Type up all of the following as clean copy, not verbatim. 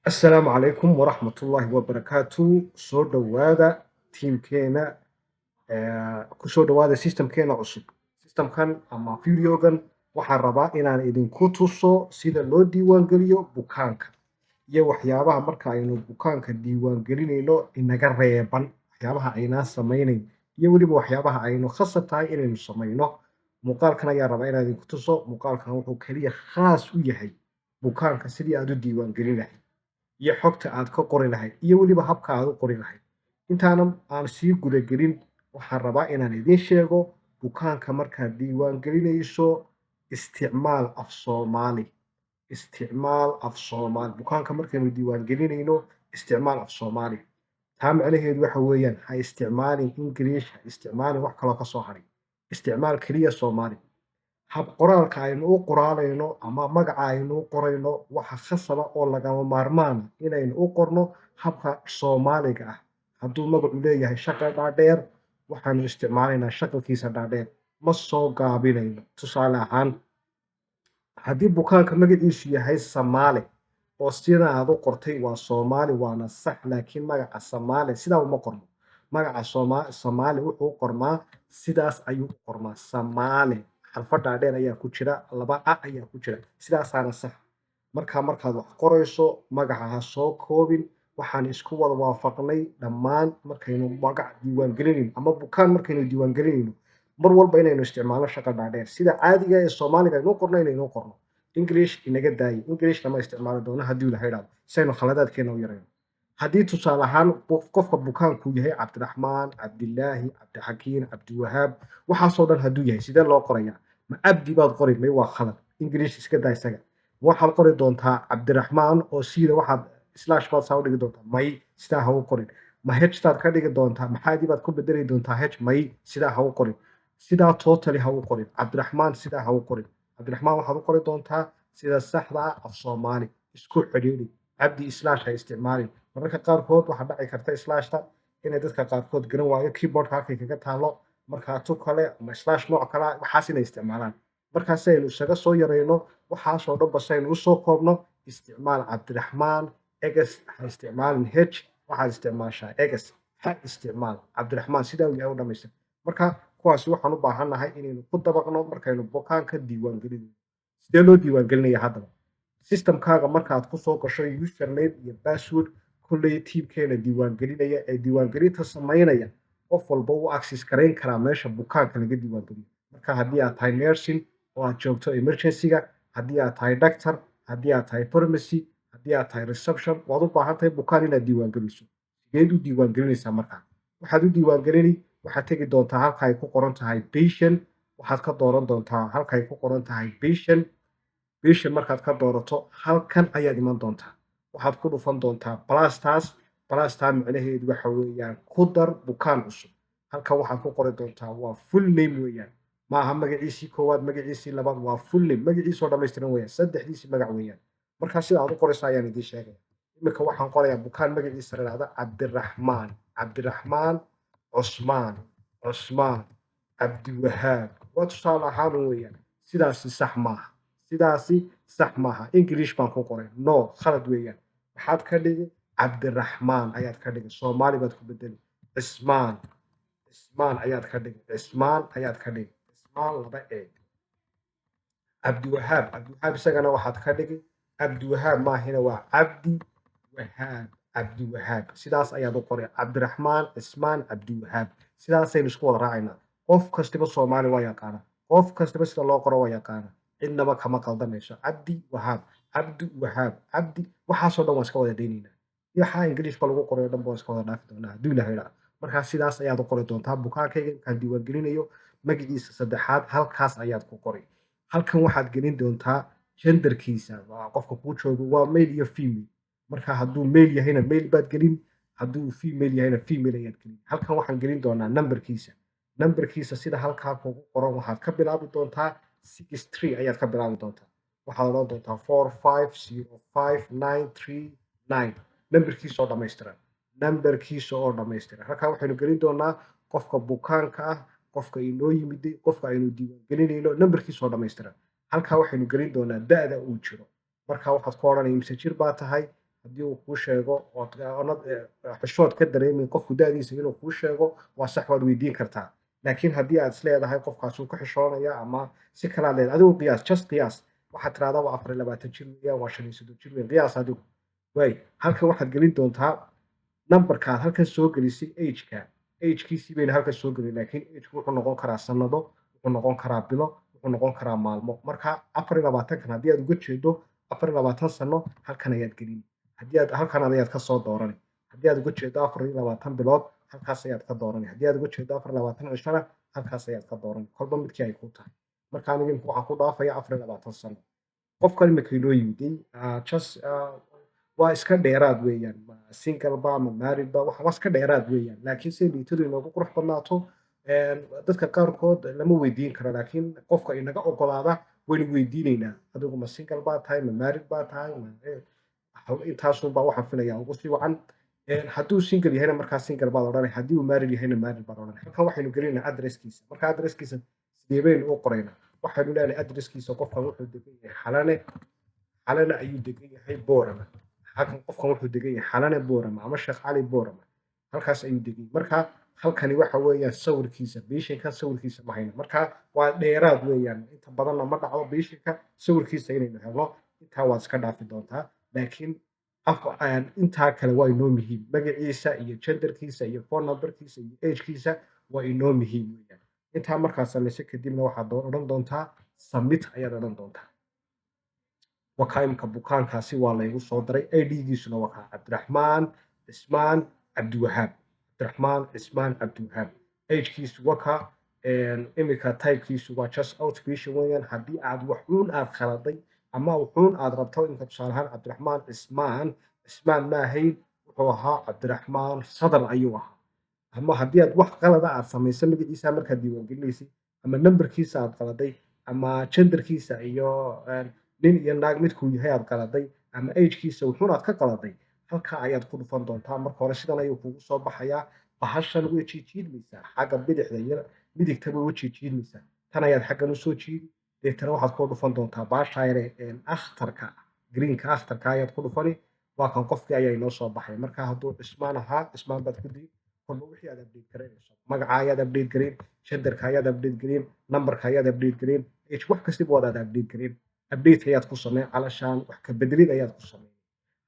Asalaamu calaykum waraxmatullaahi wabarakaatu. Soo dhowaada tiimkeena, kusoo dhowaada systemkeena cusub. Systemkan ama videogan waxaan rabaa inaan idinku tuso sida loo diiwaangeliyo bukaanka iyo waxyaabaha marka aynu bukaanka diiwaangelinayno inaga reeban, waxyaabaha aynaan samaynayn iyo weliba waxyaabaha aynu khasab tahay inaynu samayno. Muuqaalkan ayaa rabaa inaan idinku tuso. Muuqaalkan wuxuu keliya khaas u yahay bukaanka sidii aad u diiwaangelin lahayd iyo xogta aad ka qori lahayd iyo weliba habka aad u qori lahayd. Intaanan aan sii gudagelin, waxaan rabaa inaan idiin sheego: bukaanka markaad diiwaangelinayso, isticmaal af Soomaali, isticmaal af Soomaali. Bukaanka markaynu diiwaangelinayno, isticmaal af Soomaali. Taa macnaheedu waxa weeyaan, ha isticmaalin English, ha isticmaalin wax kaloo ka soo haray, isticmaal keliya Soomaali. Hab qoraalka aynu u qoraalayno ama magaca aynu u qorayno, waxa khasaba oo lagama maarmaana inaynu u qorno habka Soomaaliga ah. Hadduu magacu leeyahay shaqal dhaadheer, waxaanu isticmaalaynaa shaqalkiisa dhaadheer, ma soo gaabinayno. Tusaale ahaan, haddii bukaanka magaciisu yahay Samaale oo sida aad u qortay waa Soomaali, waana sax, laakiin magaca Samaale sidaa uma qorno. Magaca Samaale wuxuu u qormaa, sidaas ayuu u qormaa: Samaale, xarfo dhaadheer ayaa ku jira, laba a ayaa ku jira, sidaasaana sax. Markaa markaad wax qorayso, magaca ha soo koobin. Waxaan isku wada waafaqnay dhammaan, markaynu magac diiwaangelinayno ama bukaan markaynu diiwaangelinayno, mar walba inaynu isticmaalno shaqal dhaadheer, sida caadiga ee Soomaaliga aynu u qorno inaynu u qorno. English inaga daayi, English lama isticmaali doono haddii Ilaha idhaahdo, si aynu khaladaadkeena u yarayno. Haddii tusaale ahaan qofka bukaanku yahay Cabdiraxmaan, Cabdilaahi, Cabdixakiin, Cabdiwahaab, waxaasoo dhan hadduu yahay, sidee loo qorayaa? Ma Abdi baad qori? May, waa khalad. English iska daa isaga. Waxaad qori doontaa Cabdiraxmaan oo sida waxaad slash baad saa u dhigi doontaa? May, sidaa ha u qorin. Ma htaad ka dhigi doontaa? Maxaadii baad ku bedeli doontaa h? May, sidaa ha u qorin. Sidaa totally ha u qorin Cabdiraxmaan, sidaa ha u qorin Cabdiraxmaan. Waxaad u qori doontaa sida saxda ah, af Soomaali isku xidhiidhi. Cabdi slash ha isticmaalin. Mararka qaarkood waxaa dhaci karta slashta inay dadka qaarkood garan waayo keyboardka halkay kaga taalo, markaa tu kale ama slash nooc kale waxaas inay isticmaalaan. Markaa si aynu isaga soo yarayno waxaasoo dhanba, si aynu usoo koobno, isticmaal Cabdiraxmaan x, ha isticmaalin h, waxaad isticmaashaa x, ha isticmaal Cabdiraxmaan sidaa uu yahay u dhamaystir. Marka kuwaasi waxaan u baahannahay inaynu ku dabaqno markaynu bukaanka diiwaangelinayno. Sidee loo diiwaangelinaya haddaba? Systemkaaga markaad kusoo gasho username iyo password, kolley tiimkeena diiwaangelinaya ee diiwaangelinta samaynaya, qof walba u access garayn karaa meesha bukaanka laga diiwaangeliyo. Marka haddii aad tahay nursing oo aad joogto emergency-ga, haddii aad tahay doctor, haddii aad tahay pharmacy, haddii aad tahay reception, waad u baahan tahay bukaan inaad diiwaangeliso. Sideed u diiwaangelinaysaa? Markaa waxaad u diiwaangelini, waxaad tegi doontaa halka ay ku qoran tahay patient. Waxaad ka dooran doontaa halka ay ku qoran tahay patient. Patient markaad ka doorato, halkan ayaad iman doontaa. Waxaad ku dhufan doontaa plustaas. Plustaa micnaheedu waxa weeyaan ku dar bukaan cusub. Halkan waxaad ku qori doontaa waa full name weeyaan, maaha magaciisii koowaad, magaciisii labaad, waa full name, magaciisoo dhammaystiran weeyaan, saddexdiisii magac weeyaan. Markaa sida aad u qoraysa ayaan idiin sheegaya. Iminka waxaan qorayaa bukaan magaciisa la dhahda Cabdiraxmaan, Cabdiraxmaan Cusmaan, Cusmaan Cabdiwahaab, waa tusaale ahaan weeyaan. Sidaasi sax maaha, sidaasi sax maaha. English baan ku qoray, no, khalad weeyaan. Maxaad ka dhigi? Cabdiraxmaan ayaad ka dhigi, Soomaali baad ku bedeli. Cismaan, Cismaan ayaad ka dhigi, Cismaan ayaad ka dhigi, Cismaan laba e. Cabdiwahaab, Cabdiwahaab isagana waxaad ka dhigi, Cabdiwahaab maahina, waa Cabdi Wahaab, Cabdiwahaab. Sidaas ayaad u qoray: Cabdiraxmaan Cismaan Cabdiwahaab. Sidaasaynu isku wada raacaynaa. Qof kastiba Soomaali waa yaqaana, qof kastiba sida loo qoro waa yaqaana, cidnaba kama qaldamayso. Cabdi Wahaab, Cabdi Wahaab, Cabdi, waxaasoo dhan waan iska wada daynaynaa. Waxaa Ingiliishka lagu qoray o dhan ba waan iska wada dhaafi doonaa hadduu Ilahay idhaa. Markaa sidaas ayaad u qori doontaa. Bukaankayga markaan diiwaangelinayo, magaciisa saddexaad halkaas ayaad ku qori. Halkan waxaad gelin doontaa genderkiisa. Waa qofka kuu joogo, waa male iyo female. Marka hadduu male yahayna male baad gelin, hadduu female yahayna female ayaad gelin. Halkan waxaan gelin doonaa numberkiisa. Numberkiisa sida halkaa kugu qoran waxaad ka bilaabi doontaa 63 ayaad ka bilaabi doontaa. Waxaad odhan doontaa 4505939, numberkiisa oo dhammaystiran, numberkiisa oo dhammaystiran. Halkaa waxaynu gelin doonaa qofka bukaanka ah, qofka inoo yimiday, qofka aynu diiwaangelinayno numberkiisa oo dhammaystiran. Halkaa waxaynu gelin doonaa da'da uu jiro. Marka waxaad ku odhanaya: "Mise jir baa tahay?" Hadduu Haddii uu kuu sheego ood oonad xishood ka dareemin qofku da'diisa inuu kuu sheego, waa sax, waad weydiin kartaa. Laakiin haddii aad isleedahay qofkaas uu ka xishoonaya ama si kalaad leedahay, adigu qiyaas, just qiyaas. Waxaad tirahdaa waa 24 jir weeyaan, waa 35 jir weeyaan, qiyaas adigu. Waay, halkan waxaad gelin doontaa numberkaad halkan soo gelisay, age-ka, age-kiisii baynu halkan soo gelin. Laakiin age-ku wuxuu noqon karaa sanado, wuxuu noqon karaa bilo, wuxuu noqon karaa maalmo. Marka 24-kan haddii aad uga jeedo 24 sano, halkan ayaad gelin. Haddii aad halkan ayaad ka soo dooran. Haddii aad uga jeedo 24 bilood, halkaas ayaad ka dooran. Haddii aad uga jeedo 24 cishona, halkaas ayaad ka dooran, kolba midkii ay ku tahay. Marka aniga imika waxaan ku dhaafaya 24 sano. Qofkan imika inoo yimiday, just waa iska dheeraad weeyaan, ma single ba ma married ba, waa iska dheeraad weeyaan. Laakiin si datadu inoogu qurux badnaato, dadka qaarkood lama weydiin karo, laakiin qofka inaga ogolaada waynu weydiinaynaa: adigu ma single baa tahay, ma married baa tahay? Intaasunbaa waxaan filayaa ugu sii wacan. Hadduu single yahayna, markaa single baad odhanay. Haddii uu married yahayna, married baad odhanay. Halkan waxaynu gelinaynaa addresskiisa. Marka addresskiisa sidee baynu u qoraynaa? Waxaynu leenahay addresskiisa qofkan wuxuu degan yahay Xalane. Xalane ayuu degan yahay, Boorama. Halkan qofkan wuxuu degan yahay Xalane, Boorama, ama Sheekh Cali, Boorama, halkaas ayuu degan yahay. Marka halkani waxa weeyaan sawirkiisa. Patientkan sawirkiisa ma hayno, marka waa dheeraad weeyaan. Inta badanna ma dhacdo patientka sawirkiisa inaynu helno. Intaa waad iska dhaafi doontaa, laakiin intaa kale waa inoo muhiim. Magaciisa iyo genderkiisa iyo phone numberkiisa iyo agekiisa waa inoo muhiim weeyaan. Intaa markaad samayso kadibna waxaad odhan doontaa submit ayaad odhan doontaa. Wakaa, imka bukaankaasi waa laygu soo daray. ID-giisuna waa kaa, Cabdiraxmaan Cismaan Cabdiwahaab. Cabdiraxmaan Cismaan Cabdiwahaab, agekiisu wakaa. Imika typekiisu waa just outpatient weeyaan. Haddii aad waxuun aad khaladay ama wuxuun aad rabto, imika tusaale ahaan Cabdiraxmaan Cismaan, Cismaan ma ahayn, wuxuu ahaa Cabdiraxmaan Khadar ayuu ahaa, ama haddii aad wax qalada aad samayso magaciisa markaad diiwaangelinaysay, ama numberkiisa aad qaladay, ama genderkiisa iyo nin iyo naag midkuu yahay aad qaladay, ama agekiisa wuxuun aad ka qaladay, halkaa ayaad ku dhufan doontaa. Marka hore sidan ayuu kugu soo baxayaa. Bahashan way jiijiidmaysaa, xagga bidixda iyo midigtaba way jiijiidmaysaa. Tan ayaad xaggan usoo jiidi, deetana waxaad ku dhufan doontaa baasha yare akhtarka, greenka akhtarka ayaad ku dhufani. Waa kan, qofkii ayaa inoo soo baxay. Marka hadduu Cismaan ahaa, Cismaan baad ku dii. Kolba wixii aad update garaynayso, magaca ayaad update gareyn, genderka ayaad update gareyn, numberka ayaad update gareyn, age, wax kastiba waad aad update gareyn. Update ayaad ku sameyn, calashaan wax ka bedelid ayaad ku sameyn.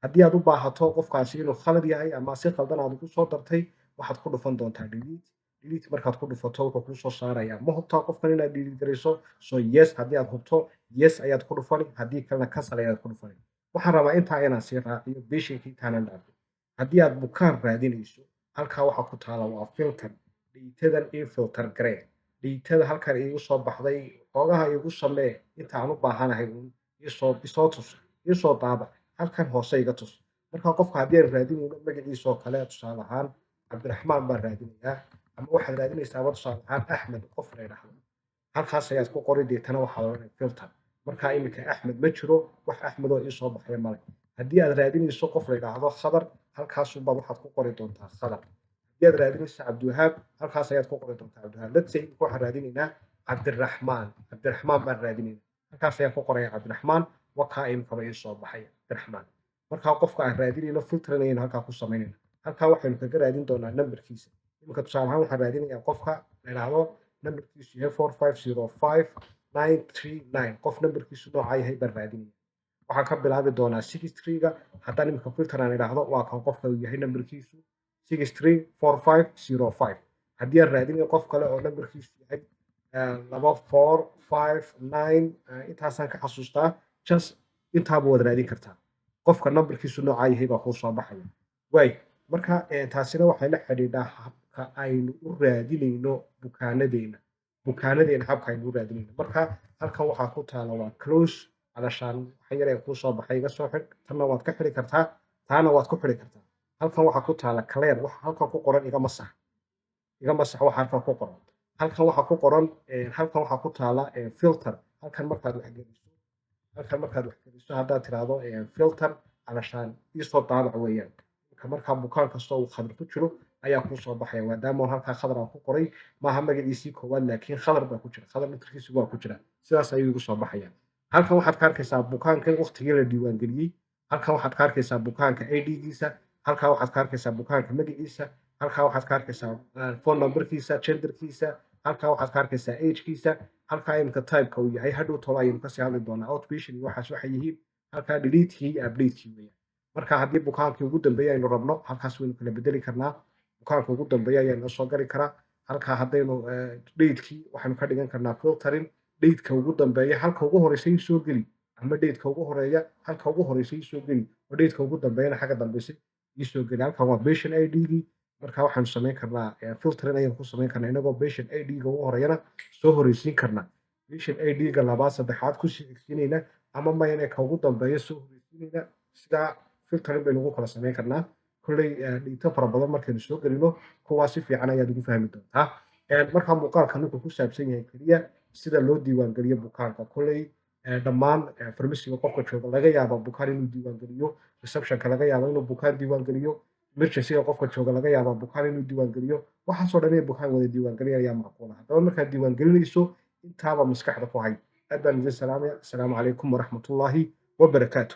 Haddii aad u baahato qofkaasi inuu khalad yahay ama si khaldan aad ugu soo dartay, waxaad ku dhufan doontaa delete. Delete markaad ku dhufato, wuxuu kuu soo saarayaa: ma hubtaa qofkan inaad delete garayso? So yes, haddii aad hubto, yes ayaad ku dhufani, haddii kalena cancel ayaad ku dhufani. Waxaan rabaa intaa inaan sii raaciyo patientka intaanan dhaafin. Haddii aad bukaan raadinayso, halkaa waxaa ku taala waa filter. Datadan ii filter garee, datada halkan iigu soo baxday xoogaha iigu samee, inta aan u baahanahay uun isoo tus, iisoo daabac, halkan hoose iga tus. Marka qofka haddii aan raadinayno magaciisa oo kale, tusaale ahaan Cabdiraxmaan baan raadinayaa, ama waxaad raadinaysaaba tusaale ahaan Axmed qof la yidhaahdo, halkaas ayaad ku qori, deetana waxaad odhanay filter. Marka iminka Axmed ma jiro, wax Axmed oo iisoo baxaya male. Haddii aad raadinayso qof la yidhaahdo Khadar, halkaasubaad waxaad ku qori doontaa Khadar. Haddii aad raadinayso Cabdiwahaab, halkaas ayaad ku qori doontaa Cabdiwahaab. Let's say imika waxaan raadinaynaa Cabdiraxmaan. Cabdiraxmaan baan raadinaynaa, halkaas ayaan ku qoraya Cabdiraxmaan. Wakaa, imikaba iisoo baxaya Cabdiraxmaan. Markaa qofka aan raadinayno filtering ayaynu halkaa ku samaynayna. Halkaa waxaynu kaga raadin doonaa numberkiisa. Iminka tusaale ahaan waxaan raadinayaa qofka la yidhaahdo numberkiisu yahay 4505939. Qof numberkiisu noocaa yahay baan raadinaya. Waxaan ka bilaabi doonaa 63-ga. Haddaan iminka filter aan idhaahdo, waa kan qofka uu yahay numberkiisu 634505. Haddii aan raadinayo qof kale oo numberkiisu yahay 2459, intaasaan ka xasuustaa, just intaaba waad raadin kartaa. Qofka numberkiisu noocaa yahay baa kuu soo baxaya. Waay, marka taasina waxay la xidhiidhaa habka aynu u raadinayno bukaanadeena, bukaanadeena habka aynu u raadinayno. Marka halkan waxaa ku taala waa close, calashaan waxa yar ee kuu soo baxay iga soo xidh. Tanna waad ka xidhi kartaa, taana waad ku xidhi kartaa. Halkan waxaa ku taala clear, waxa halkan ku qoran iga masax, iga masax waxa halkan ku qoran. Halkan waxaa ku qoran, halkan waxaa ku taala filter. Halkan markaad wax geliso, halkan markaad wax geliso, haddaad tiraahdo filter, calashaan iisoo daabac weeyaan. Markaa bukaan kasta uu Khadar ku jiro ayaa kuu soo baxaya, maadaama halkaa Khadar aan ku qoray. Maaha magaciisii koowaad, laakiin Khadar baa ku jira, Khadar laftirkiisu waa ku jira. Sidaas ayuu igu soo baxaya. Halkan waxaad ka arkaysaa bukaankan waqtigii la diiwaangeliyey. Halkan waxaad ka arkaysaa bukaanka ID-giisa, halkaa waxaad ka arkaysaa bukaanka magaciisa, halkaa waxaad ka arkaysaa phone numberkiisa, genderkiisa, halkaa waxaad ka arkaysaa agekiisa, halkaa imika typeka uu yahay. Hadhow tolo ayaynu kasii hadli doonaa outpatient iyo waxaas waxay yihiin. Halkaa deletekii iyo updatekii weeyaan. Marka haddii bukaankii ugu dambeeya aynu rabno, halkaas waynu kala bedeli karnaa. Bukaanka ugu dambeeya ayaa noo soo gali karaa halkaa. Haddaynu datekii waxaynu ka dhigan karnaa filtering, dateka ugu dambeeya halka ugu horeysa ii soo geli, ama dateka ugu horeeya halka ugu horeysa ii soo geli, oo dateka ugu dambeeyana xagga dambeysa ii soo geli. Halkan waa patient ID-gii. Marka waxaanu samayn karnaa filtering ayaynu ku samayn karnaa, inagoo patient ID-ga ugu horeeyana soo horeysiin karna, patient ID-ga labaad, saddexaad kusii xigsiinayna, ama mayane ka ugu dambeeya soo horeysiinayna. Sidaa filtering baynu ugu kala samayn karnaa. Kolley data fara badan markaynu soo gelino, kuwaa si fiican ayaad ugu fahmi doontaa. Markaa muuqaalkan wuxuu ku saabsan yahay keliya sida loo diiwaangeliyo bukaanka. Kolley dhammaan farmasiga qofka jooga laga yaaba bukaan inuu diiwaangeliyo, receptionka laga yaaba inuu bukaan diiwaangeliyo, emergencyga qofka jooga laga yaaba bukaan inuu diiwaangeliyo. Waxaasoo dhan inay bukaan wada diiwaangelin ayaa macquula. Haddaba markaad diiwaangelinayso, intaaba maskaxda ku hay. Aad baan idin salaamaya. Asalaamu calaykum waraxmatullaahi wabarakaatu.